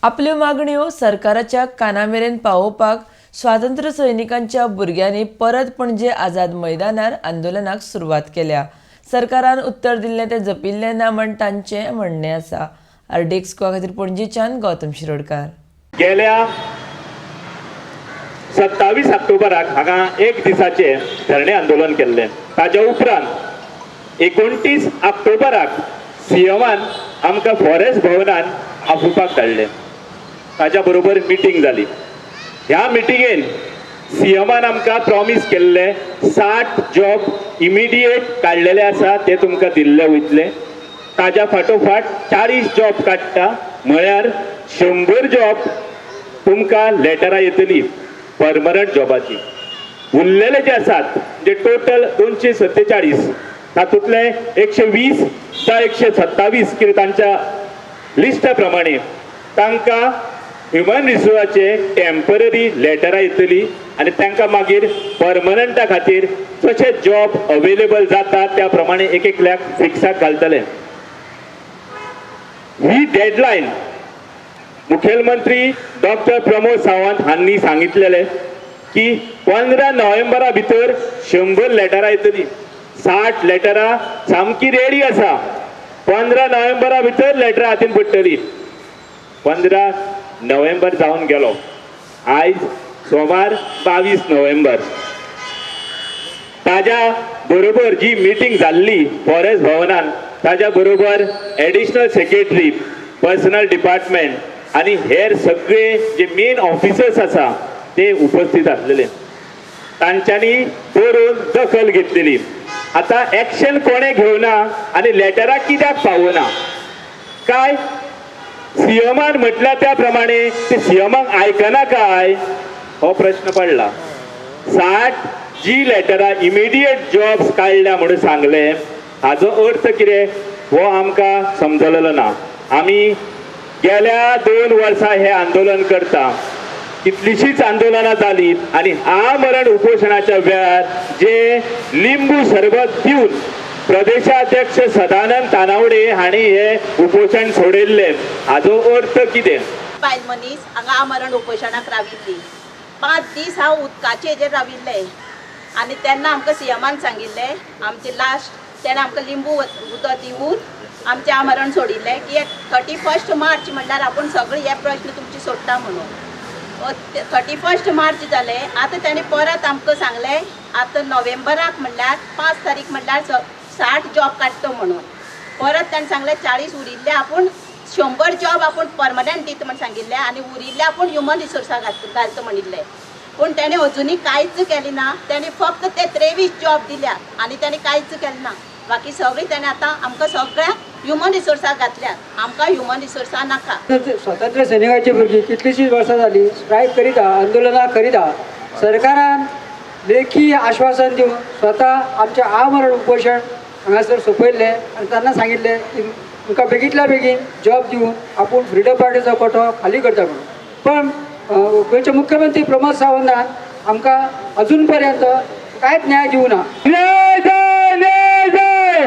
आपल्यो मागण्यो सरकाराच्या कानामेरेन पावोवपाक स्वातंत्र्य सैनिकांच्या भुरग्यांनी परत पणजे आझाद मैदानार आंदोलनाक सुरवात केल्या. सरकारान उत्तर दिल्लें तें जपिल्लें ना म्हण तांचें म्हणणें आसा. आरडीएक्स गोवा खातीर पणजेच्यान गौतम शिरोडकार. गेल्या 27 ऑक्टोबराक हांगा एक दिसाचें धरणे आंदोलन केल्लें. ताज्या उपरांत 29 ऑक्टोबराक सीएमान आमकां फॉरेस्ट भवनान आफोवपाक धाडलें. ताज्या बरोबर मिटींग जाली. ह्या मिटिंगेन सीएमान आमकां प्रॉमीस केल्लें 60 जॉब इमिडिएट काडलेले आसा, ते तुमकां दिल्ले वयतले. ताज्या फाटोफाट 40 जॉब काडटा, म्हळ्यार 100 जॉब तुमकां लेटरां येतली परमनंट जॉबाची. उरलेले जे आसात म्हणजे टोटल 247, तातूंतले 120 जावं 127 कितें तांच्या लिस्टा प्रमाणे तांकां ह्युमन रिसोर्साचे टेम्पररी लेटरां येतली आनी तांकां मागीर परमनंटा खातीर जशे जॉब अवेलेबल जाता त्या प्रमाणे एक एकल्याक फिक्साक घालतले. ही डेडलायन मुखेलमंत्री डॉक्टर प्रमोद सावंत हांणी सांगितलेले की 15 नोव्हेंबरा भितर 100 लेटरां येतली. 60 लेटरां सामकी रेडी आसा. 15 नोव्हेंबरा भितर लेटरां हातीन पडटली. 15 नोव्हेंबर जावन गेलो. आयज सोमार 22 नोव्हेंबर. ताज्या बरोबर जी मिटींग जाल्ली फॉरेस्ट भवनान, ताज्या बरोबर एडिशनल सेक्रेटरी पर्सनल डिपार्टमेंट आनी हेर सगळे जे मेन ऑफिसर्स आसा ते उपस्थित आसलेले. तांच्यांनी बरोवन दखल घेतलेली. आतां एक्शन कोणें घेवना आनी लेटरां कित्याक पावना काय? सीएमान म्हटल्या त्या प्रमाणे ते सीएमाक आयकना काय, हो प्रश्न पडला. 60 जी लेटरां इमिडिएट जॉब्स काडल्या म्हणून सांगलें, हाजो अर्थ कितें हो आमकां समजलेलो ना. आमी गेल्या 2 वर्सां हें आंदोलन करता. कितलीशींच आंदोलनां जालीं आनी आमरण उपोशणाच्या वेळार जे लिंबू सरबत दिवन प्रदेशाध्यक्ष सदानंद तानावडे हांणी हे उपोशण सोडयल्लें, हाजो अर्थ कितें? बायल मनीस हांगा आमरण उपोशणाक राविल्ली. 5 दीस हांव उदकाचे हेजेर राविल्लें आनी तेन्ना आमकां सीएमान सांगिल्लें, आमचें लास्ट तेणें आमकां लिंबू उदक दिवन आमचें आमरण सोडिल्लें की 31 मार्च म्हणल्यार आपूण सगळे हे प्रश्न तुमचे सोडटा म्हणून. 31 मार्च जाले. आतां तेणें परत आमकां सांगलें आतां नोव्हेंबराक म्हणल्यार 5 तारीख म्हणल्यार 60 जॉब काडटा म्हणून. परत ताणें सांगलें 40 उरिल्ले आपूण 100 जॉब आपूण परमनंट दिता म्हण सांगिल्लें आनी उरिल्ले आपूण ह्युमन रिसोर्साक घालता म्हणिल्लें. पूण तेणें अजुनूय कांयच केलें ना. तेणें फक्त ते 23 जॉब दिल्या आनी तेणें कांयच केलें ना. बाकी सगळीं तेणें आतां आमकां सगळ्यांक ह्युमन रिसोर्साक घातल्यात. आमकां ह्युमन रिसोर्सां नाका. स्वातंत्र्य सैनिकाची भुरगीं कितलीशींच वर्सां जालीं स्ट्रायक करीत आहा, आंदोलनां करीत आहा. सरकारान लेखी आश्वासन दिवन स्वता आमचें आमरण उपोशण हांगासर सोंपयल्लें आनी तांकां सांगिल्लें की तुमकां बेगींतल्या बेगीन जॉब दिवन आपूण फ्रिडम पार्टीचो कोठो खाली करता म्हणून. पण गोंयचे मुख्यमंत्री प्रमोद सावंतान आमकां अजून पर्यंत कांयच न्याय दिवना. न्याय जाय, न्याय जाय.